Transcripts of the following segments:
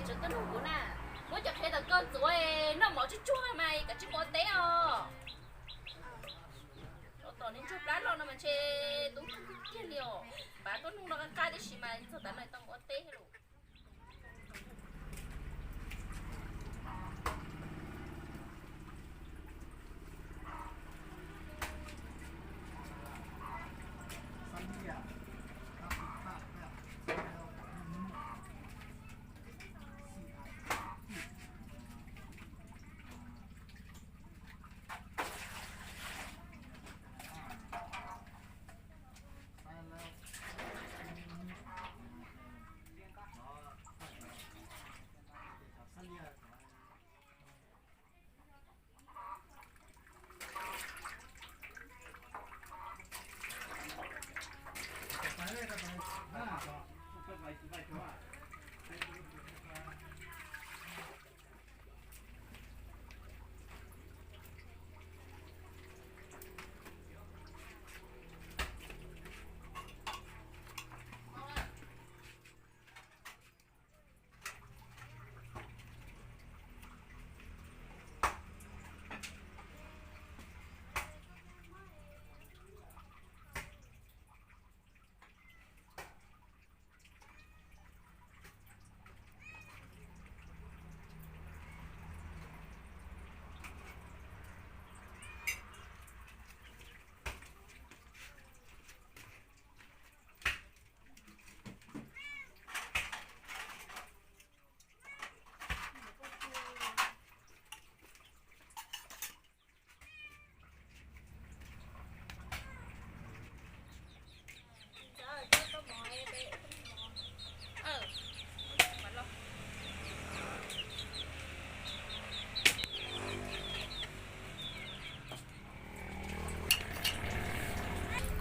Tseem tuaj nug kuv na, muab cov qhiav tawm koj ntxuav noj mov tsuag tsuag mas koj tsis mus ua teb os. Tos nws ntsuag plab los no mas ntshe tub kiag li os. Npaj tuaj nug no qab qab tib si mas txog tav no tau mus ua teb lawm.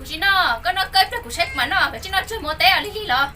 Kuv tsis noj, koj noj kawg pliag kuv saib kuv mam noj, koj tsis noj tsuag mus ua teb os, lig lig los.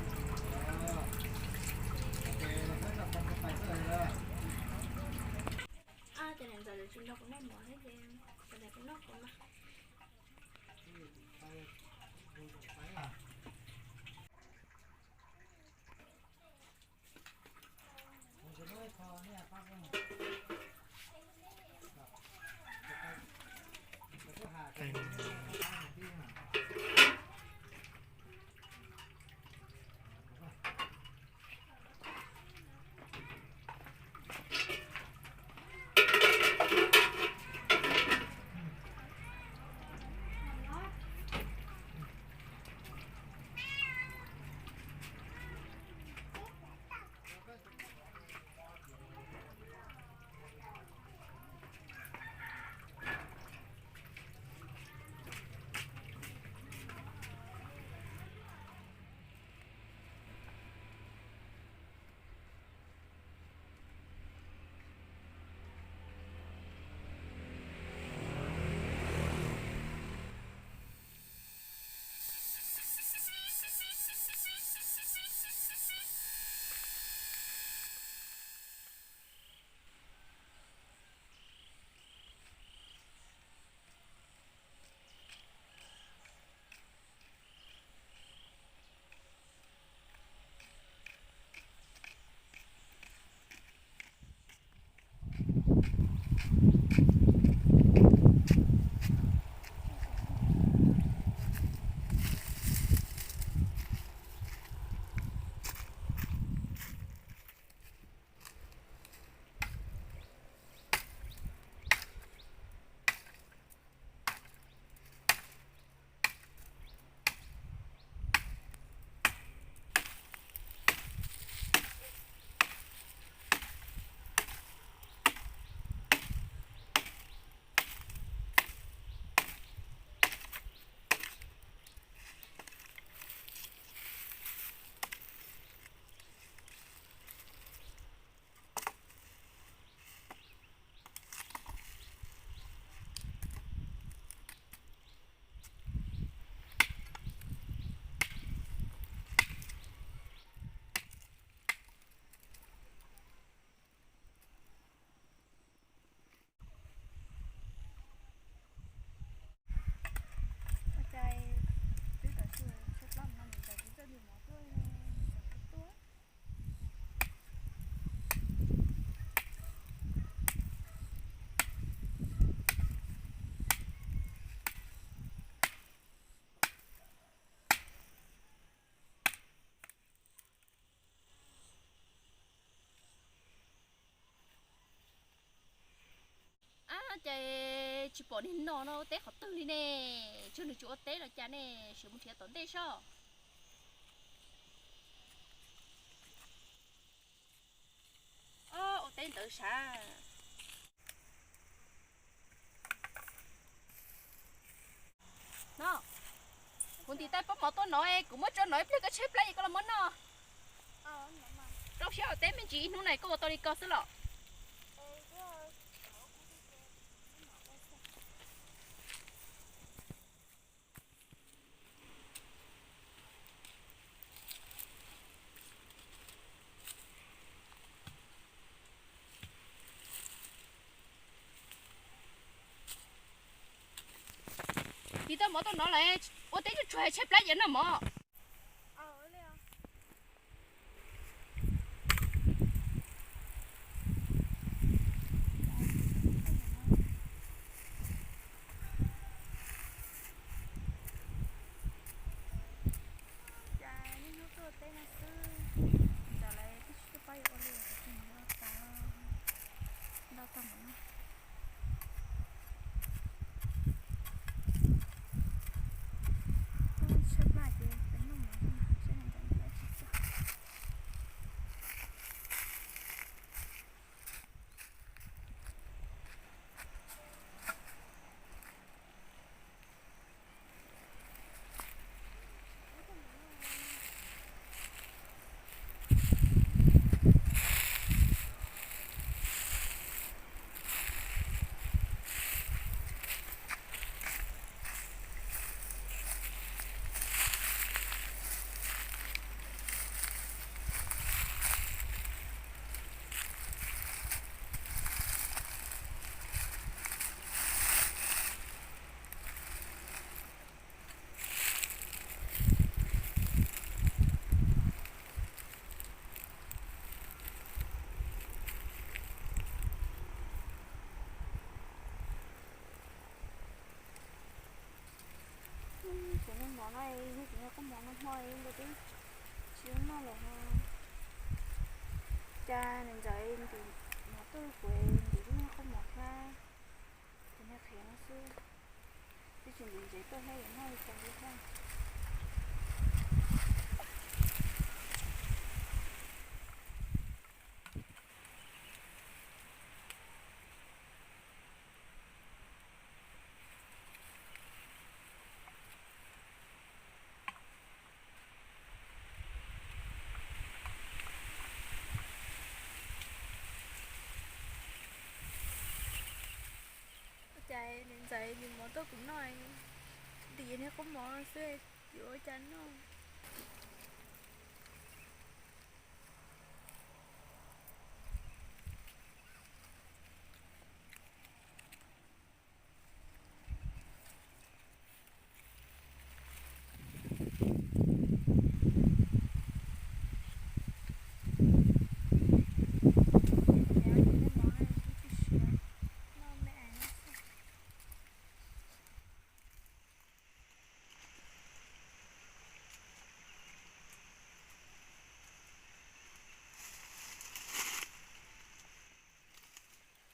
Ces tsis pom niag no no ua teb qhov twg li ne. Tsam nws tsis ua teb los cas ne, sim mus nrhiav tom ntej sob. Ua teb ntawd sav. No, kuv ntim tais pob mov tuaj no, kuv muab tso no ib pliag koj tshaib plab es koj los muab noj. Rau siab ua teb me ntsis ib hnub na koj ua tau li ko xwb los. Ntim tais mov tuaj no lawm, ua teb tsuag tsuag tshaib plab ces noj mov. Cas niaj hnub tuaj teb no xwb, ntshe lawv twb tsis tuaj pab yuav ua li, kuv tsis mus ua tas ntau tag npaum no. Tshaib plab ces peb noj mov xwb mas, saib nws ncaim ncaim tsis txog. Tsis muaj mov no, yog tsis muaj qhov mov no hmo nkawd twb tsis noj lawm no. Cas niam ntxawm ntim mov tuaj kuv ntim lub qhov mov thiab, kuv niag qhiav no xwb, twb tsis ntim ntsev tuaj thiab yuav noj li cas li thiab. Ua cas niam ntxawm ntim mov tuaj kuv noj, ntim niag qhov mov xwb yuav ua cas noj.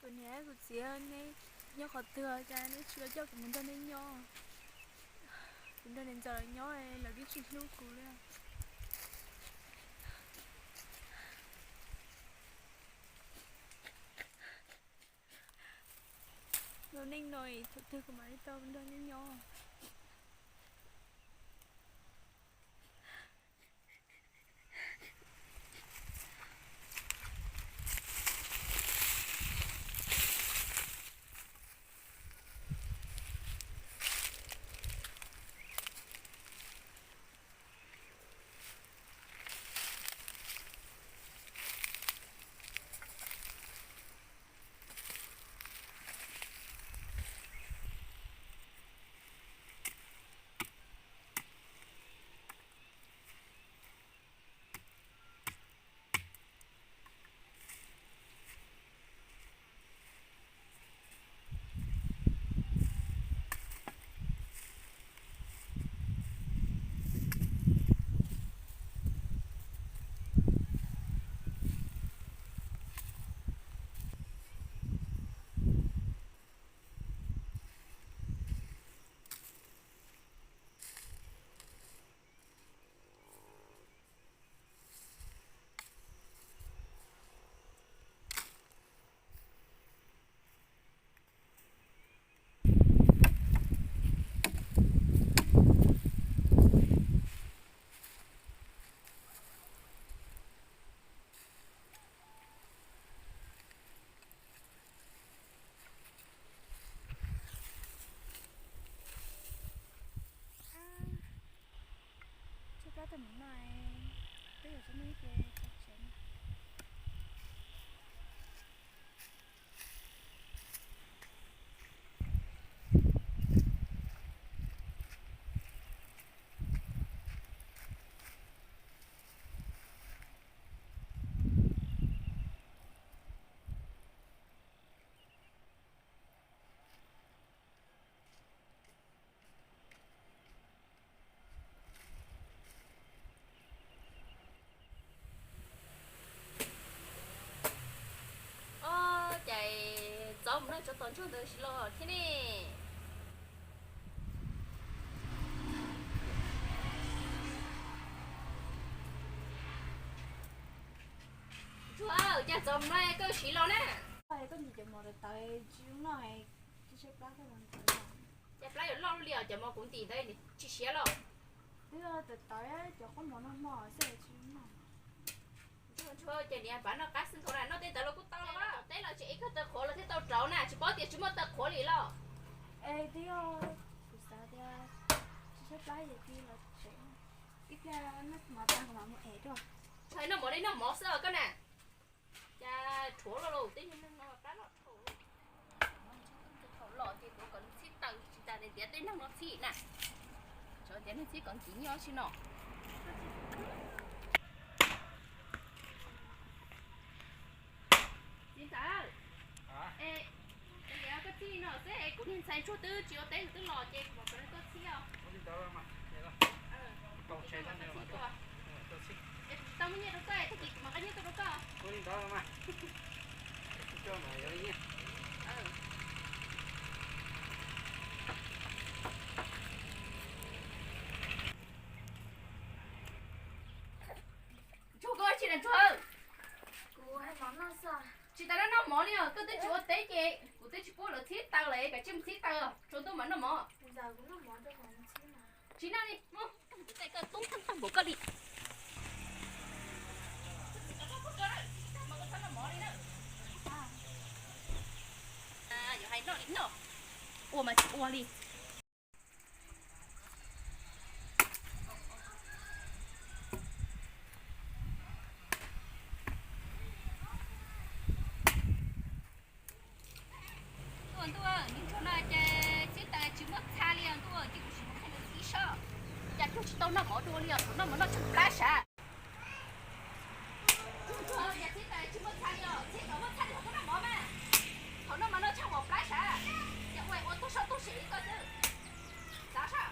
Kuv niam kuv txiv, neb nyob qhov twg cas neb tsis los coj kuv mus nrog neb nyob? Kuv nrog niam ntxawm lawv nyob lawv twb tsis hlub kuv li. Ua neej no thaum twg kuv mam li tau nrog neb nyob? Ob, ces txov mus noj tsov tom ntsuag ntawd siv los thiab ne. Ntsuag, cas txov mus no koj siv los na? Koj ntim cov mov tawv tawv tsis zoo noj, tsis tshaib plab koj los ntawd. Cas plab yuav loj li os, cov mov kuv ntim ntawd tsis siav los? Twb tawv tawv cov qub mov no mog xwb tsis zoo noj. Ntsuag, ces niam pab noj qab xwb nkaus na, noj tej ntawd los kuj tau los. Tom teb los tsis ev koj taw qhuav los thiaj tau rauv na, tsis paub tias tsis muaj taw qhuav li los? Es twb yog kuv xav tias tsis tshaib plab ces cia los tsev, ib pliag noj mov tag kuv mam mus ev dua. Noj mov li noj mov xwb os koj na. Cas rhuav los los tej nyuag neeg no plab loj dhau. Thaum los ces kuv kom nws txhib taws tsis tas ntiav tej neeg no txhib na. Tsov ntiav neeg txhib kom ntxiv nyob tsis no. Txiv ntxawm, es koj txhib li no xwb es kuv niag ntxhais ntsuag twb tsis ua teb nws twb los ces kuv mam kom nws tuaj txhib os. Es kuv tsis tau muaj nyiaj rau koj, tag kis kuv mam nqa nyiaj tuaj rau koj. Ntsuag, koj tsis na Ntsuag? Tsis tas noj mov li os, koj twb tsis ua teb ces kuv twb tsis pub lawv txhib taws lawm, kav tsij mus txhib taws os, tsaus ntuj mam noj mov. Tsis noj li, koj tub tag npaum koj li. Yuav hais noj li noj, ua mas tsis ua li. Ntuj, ntuj, nws ntsuag no ces txhib taws tsis muaj txha li os ntuj, cia kuv sim mus qhia nws txhib sob. Cas ntsuag tsis tau noj mov dua li os, thaum noj mov noj tsheej plab sav. Ntsuag, cas txhib taws tsis muaj txha li os, txhib kom muaj txha li thaum koj noj mov mas. Thaum noj mov noj tsheej npaum plab sav, cas ua ua tuag sob tuag sem li koj xwb. Xav sab.